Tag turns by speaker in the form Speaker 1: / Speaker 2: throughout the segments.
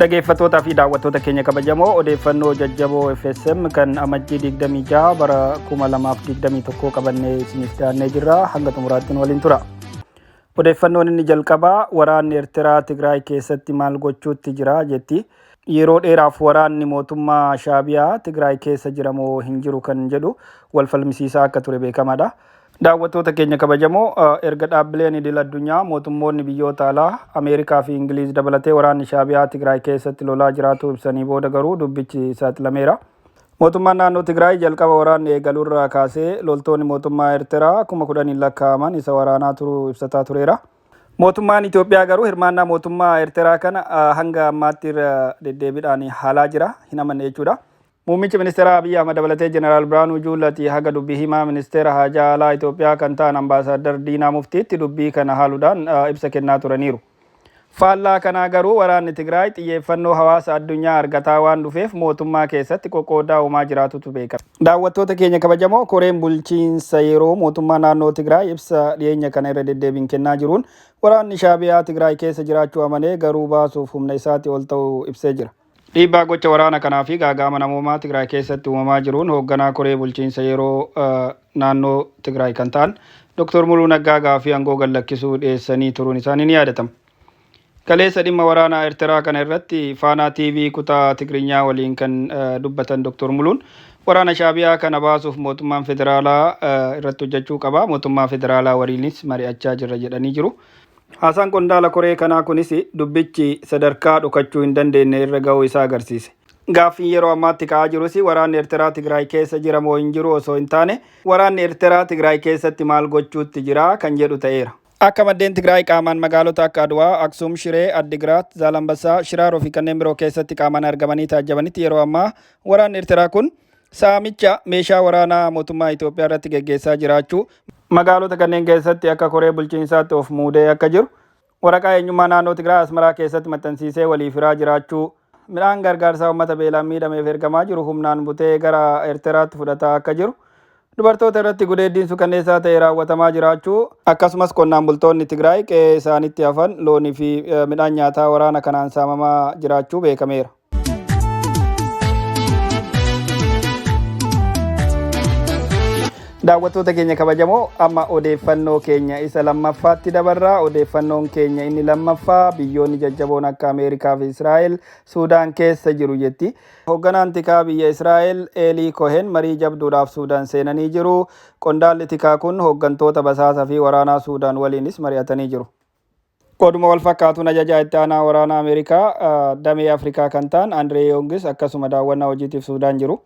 Speaker 1: Dhageeffattootaa fi daawwattoota keenya kabajamoo, odeeffannoo jajjaboo FSM kan Amajjii 26 bara 2021 qabannee isiniif dhiyaannee jirra. Hanga xumuraatti nu waliin tura. Odeeffannoon inni jalqabaa waraanni Eertiraa Tigraay keessatti maal gochuutti jira jetti. Yeroo dheeraaf waraanni mootummaa Shaabiyaa Tigraay keessa jira moo hin jiru kan jedhu wal falmisiisaa akka ture beekamaadha. Daawwattoota keenya kabajamoo, erga dhaabbileen idil addunyaa, mootummoonni biyyoota alaa Ameerikaa fi Ingiliiz dabalatee waraanni Shaabiyaa Tigraay keessatti lolaa jiraatuu ibsanii booda garuu dubbichi saaxilameera. Mootummaan naannoo Tigraay jalqaba waraanni eegalurraa kaasee loltoonni mootummaa Eertiraa 10,000n lakkaa'aman isa waraanaa turuu ibsataa tureera. Mootummaan Itoophiyaa garuu hirmaannaa mootummaa Eertiraa kana hanga ammaatti irra deddeebiidhaan haalaa jira, hin amanne jechuudha. Muummichi Ministeeraa Abiy Ahmad dabalatee Jeneraal Birhaanuu Juulatii haga dubbi himaa Ministeera Haajaa Alaa Itoophiyaa kan ta'an Ambaasaaddar Diinaa Muftiitti dubbii kana haaluudhaan ibsa kennaa turaniiru. Faallaa kanaa garuu waraanni Tigraay xiyyeeffannoo hawaasa addunyaa argataa waan dhufeef mootummaa keessatti qoqqooddaa uumaa jiraatutu beekame. Daawwattoota keenya kabajamoo, koreen bulchiinsa yeroo mootummaa naannoo Tigraay ibsa dhiyeenya kana irra deddeebiin kennaa jiruun waraanni Shaabiyaa Tigraay keessa jiraachuu amanee garuu baasuuf humna isaatii ol ta'uu ibsee jira. Dhiibbaa gocha waraana kanaa fi gaaga'ama namoomaa Tigraay keessatti uumamaa jiruun hoogganaa koree bulchiinsa yeroo naannoo Tigraay kan ta'an Dr. Muluu Naggaa gaaffii aangoo gad lakkisuu dhiyeessanii turuun isaanii ni yaadatama. Kaleessa dhimma waraanaa Ertiraa kana irratti Faanaa TV kutaa Tigrinyaa waliin kan dubbatan Dr. Muluun, waraana Shaabiyaa kana baasuuf mootummaan federaalaa irratti hojjechuu qaba, mootummaa federaalaa waliinis mari'achaa jirra jedhanii jiru. Haasaan qondaala koree kanaa kunis dubbichi sadarkaa dhokachuu hin dandeenne irra ga'uu isaa agarsiise. Gaaffiin yeroo ammaatti ka'aa jirus waraanni Ertiraa Tigraay keessa jira moo hin jiru osoo hin taane, waraanni Ertiraa Tigraay keessatti maal gochuutti jira kan jedhu ta'eera. Akka maddeen Tigraay qaamaan magaalota akka Adwaa, Aksum, Shiree, Addigraat, Zaalambassaa, Shiraaroo fi kanneen biroo keessatti qaamaan argamanii taajjabanitti, yeroo ammaa waraanni Ertiraa kun saamicha meeshaa waraanaa mootummaa Itoophiyaa irratti geggeessaa jiraachuu, magaalota kanneen keessatti akka koree bulchiinsaatti of muudee akka jiru, waraqaa eenyummaa naannoo Tigraay Asmaraa keessatti maxxansiisee waliif hiraa jiraachuu, midhaan gargaarsaa uummata beelaan miidhameef ergamaa jiru humnaan butee gara Ertiraatti fudhataa akka jiru, dubartoota irratti gudeeddiin sukanneessaa ta'e raawwatamaa jiraachuu, akkasumas qonnaan bultoonni Tigraay qe'ee isaanitti hafan loonii fi midhaan nyaataa waraana kanaan saamamaa jiraachuu beekameera. Daawwattoota keenya kabajamoo, amma odeeffannoo keenya isa lammaffaatti dabarra. Odeeffannoon keenya inni lammaffaa biyyoonni jajjaboon akka Ameerikaa fi Israa'el Suudaan keessa jiru jetti. Hoogganaan tikaa biyya Israa'el Eelii Kohen marii jabduudhaaf Suudaan seenanii jiru. Qondaalli tikaa kun hooggantoota basaasa fi waraanaa Suudaan waliinis mari'atanii jiru. Oduma wal fakkaatuun ajajaa itti aanaa waraanaa Ameerikaa damee Afrikaa kan ta'an Andree Yoongis akkasuma daawwannaa hojiitiif Suudaan jiru.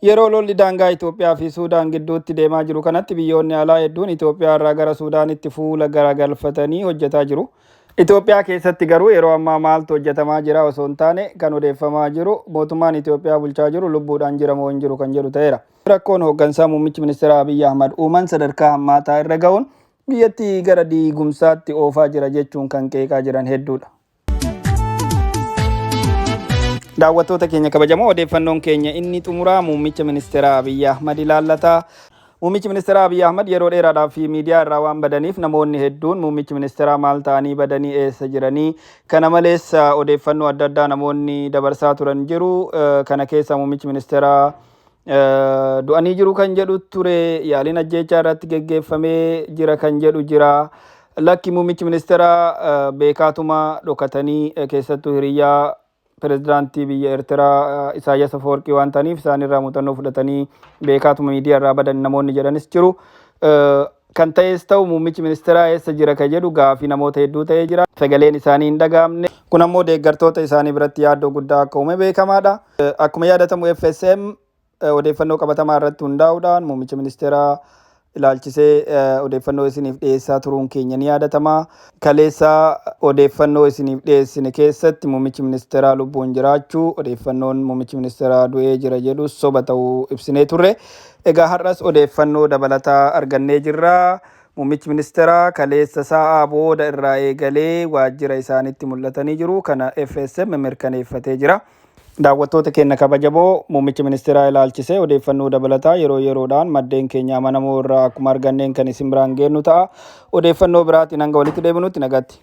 Speaker 1: Yeroo lolli daangaa Itoophiyaa fi Suudaan gidduutti deemaa jiru kanatti biyyoonni alaa hedduun Itoophiyaa irraa gara Suudaanitti fuula garagalfatanii hojjetaa jiru. Itoophiyaa keessatti garuu yeroo ammaa maaltu hojjetamaa jira osoo hin taane kan odeeffamaa jiru mootummaan Itoophiyaa bulchaa jiru lubbuudhaan jira moo hin jiru kan jedhu ta'eera. Rakkoon hooggansaa muummichi ministeera Abiy Ahmad uuman sadarkaa hammaataa irra ga'uun biyyattii gara diigumsaatti oofaa jira jechuun kan qeeqaa jiran hedduudha. Daawwattoota keenya kabajamoo, odeeffannoon keenya inni xumuraa muummicha ministeeraa Abiy Ahmad ilaallata. Muummichi ministeeraa Abiy Ahmad yeroo dheeraadhaaf miidiyaa irraa waan badaniif namoonni hedduun muummichi ministeeraa maal ta'anii badanii, eessa jiranii? Kana malees odeeffannoo adda addaa namoonni dabarsaa turan jiru. Kana keessa muummichi ministeeraa du'anii jiru kan jedhu ture, yaaliin ajjeechaa irratti geggeeffamee jira kan jedhu jira. Lakki, muummichi ministeeraa beekaatuma dhokatanii, keessattuu hiriyyaa pirezidaantii biyya Eertiraa Isaayyaas Afawarqii waan ta'aniif isaan irraa muuxannoo fudhatanii beekaatuma miidiyaa irraa badan namoonni jedhanis jiru. Kan ta'es ta'u, muummichi ministeeraa eessa jira kan jedhu gaafii namoota hedduu ta'ee jira. Sagaleen isaanii hin dhaga'amne. Kun ammoo deeggartoota isaanii biratti yaaddoo guddaa akka uume beekamaadha. Akkuma yaadatamu FSM odeeffannoo qabatamaa irratti hundaa'uudhaan muummicha ministeeraa ilaalchisee odeeffannoo isiniif dhiyeessaa turuun keenya ni yaadatama. Kaleessa odeeffannoo isiniif dhiyeessine keessatti muummichi ministeeraa lubbuun jiraachuu, odeeffannoon muummichi ministeeraa du'ee jira jedhu soba ta'uu ibsinee turre. Egaa har'as odeeffannoo dabalataa argannee jirra. Muummichi ministeeraa kaleessa sa'aa booda irraa eegalee waajjira isaanitti mul'atanii jiru. Kana FSM mirkaneeffatee jira. Daawwattoota keenya kabajamoo, muummicha ministeeraa ilaalchisee odeeffannoo dabalataa yeroo yeroodhaan maddeen keenya amanamoo irraa akkuma arganneen kan isin biraan geennu ta'a. Odeeffannoo biraatiin hanga walitti deebinutti nagaatti.